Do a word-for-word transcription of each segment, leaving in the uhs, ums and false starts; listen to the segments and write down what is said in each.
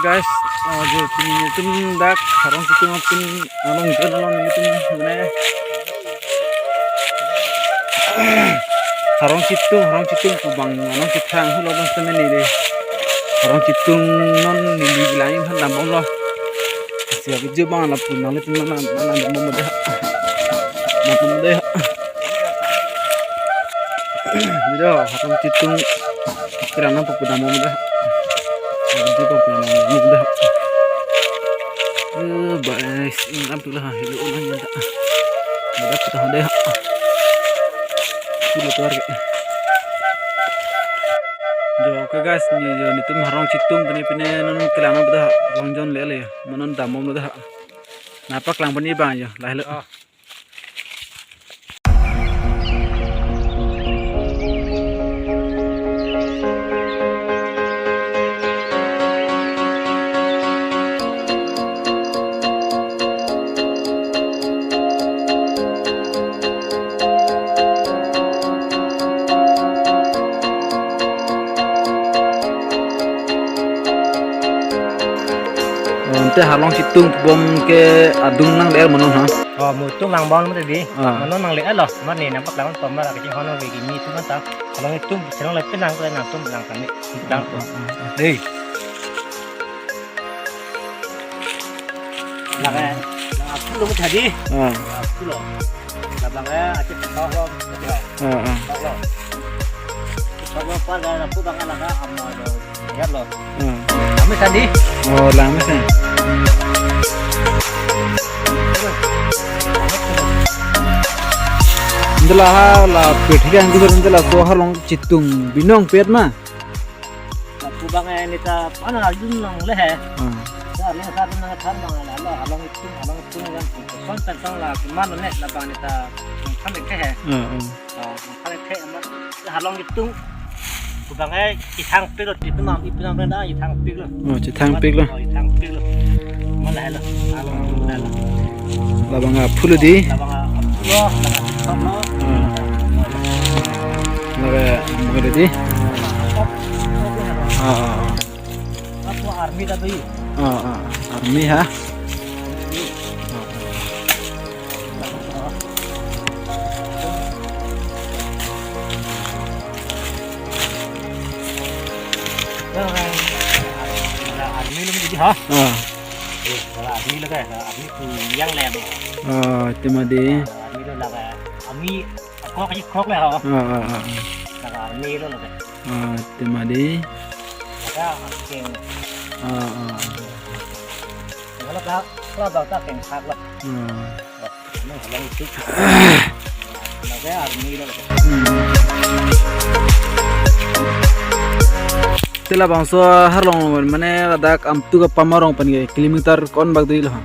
Guys, oh, jo, pini nelitum dak Harong Chitung apin along jalan along nelitum mane Harong Chitung, Harong Chitung pu bang along kethang hulo bang semen neli. Harong Chitung non neli langphan dambomlo. Siap video bang lapu nanglitum nang nang dambom deh. Dambom deh. Video Harong Chitung kira nang papu dambom deh. Video papu dambom deh. Eh, guys, ini kan pula hilo ulang ya. Ada kita deh. Pula tuar ke. Jo, oke guys, ni jo nelitum Harong Chitung pine pine non kelang pada long jon lele. Manon dambomlo dah. Nangpaklang pini bang jo, lahelo. Oh. Ante Harong Chitung bom ke adung nang le-er mano ha. Oh, mo tung lang bom mo di. Ah. Mano nang le-er lo, mane nangpaklang pon mara kachinghon ke kimi tum ta. Harong Chitung chenong le penang ko nangtum lang kami. Lang. Ah, ah, ah. Dei. Lake, lake aphulo mo tadi. Ah. Aphulo. Labang ya, acik toklo, tadi ho. Ah, ah. Toklo. Toklo par ga lapu bang lake amo do. Ya lo. Ah. Kami tadi. Oh, lama sih. Ante la ha la pethik an di ante laso Harong Chitung binong pet ma. Lapu bang eh neta pana aljun nang le he. Hmm. Ya, le sa nang thar bang la lo Harong Chitung, Harong Chitung kan. Son tan son la man ne labang neta thang le he. Hmm, hmm. Oh, thang le he ma. Harong Chitung. Pu bang eh ithang pik lo, ipi nam, ipi nam renda ithang pik lo. Oh, chethang pik lo. Oh, ithang pik lo. Mana helo? Harong Chitung mana helo? Labang aphulo di. Labang aphulo, labang aphulo. Hmm. Laga mulai di. Ah, ah, ah. Apa army tadi? Ah, ah. Army ha? Ah, ah. Army lo jadi ha? Ah. Eh, army lo kan, army pu yang lem. Ah, tema di. Army lo laga, army Krok aja krok le ho. Ah, ah, ah, ah. Laga army lo laga. Ah, tema di. Laga asking. Ah, ah. Kalau ka, kalau bang ta keng hak lah. Ah. Ini halang itu. Laga army lo. Hmm. Te labangso Harlong mane ladak amtu kapam arong pen ke kilometer ko-an bak dei lo ha?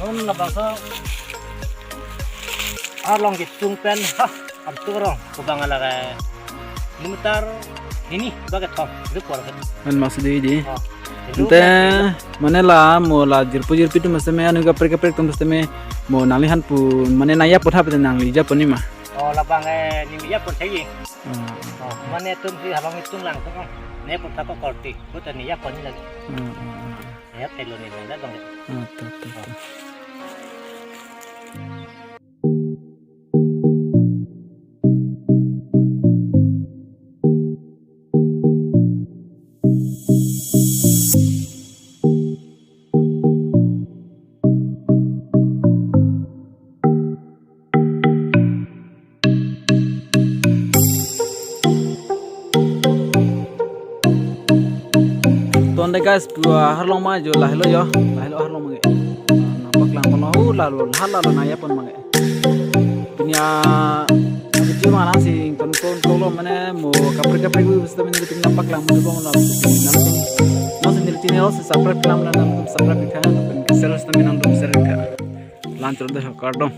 Non labangso Harlong Chitung pen ha. Amtu arong, pu bang laga kilometer hini bak kethom, itu keluar kan. An maksud di di. Oh, itu Ante kan. Mane la mo la jirpo jirpi atum sitame anu kaprek kaprek atum sitame mo nangliphan pu mane nangyapo tha pute nangli japo ni ma. Oh, labang eh, neli yapo tha ye. Ah. Oh, mane atum si Harlong Chitung lang atum. Ne pu tha ko korte, pu ta neli yapo ni lagi. Ah, ah, ah. Ya, telo ni lang dah dong. Ah, tuh, tuh, tuh. Tonte guys, pu Harlong ma jo lahelo jo, lahelo Harlong ma ke. Nangpaklang kono hu lalo, ha lalo nangyapo ma ke. Punya video mana sih, kon kon kolo mane mo kaprek kaprek wi sitame nelitum nangpaklang mo bong la. Nangtum, nangtum neli channel si subscribe lang, nangtum subscribe ikha, share sitame nangtum share ikha. Lan choro de kardom.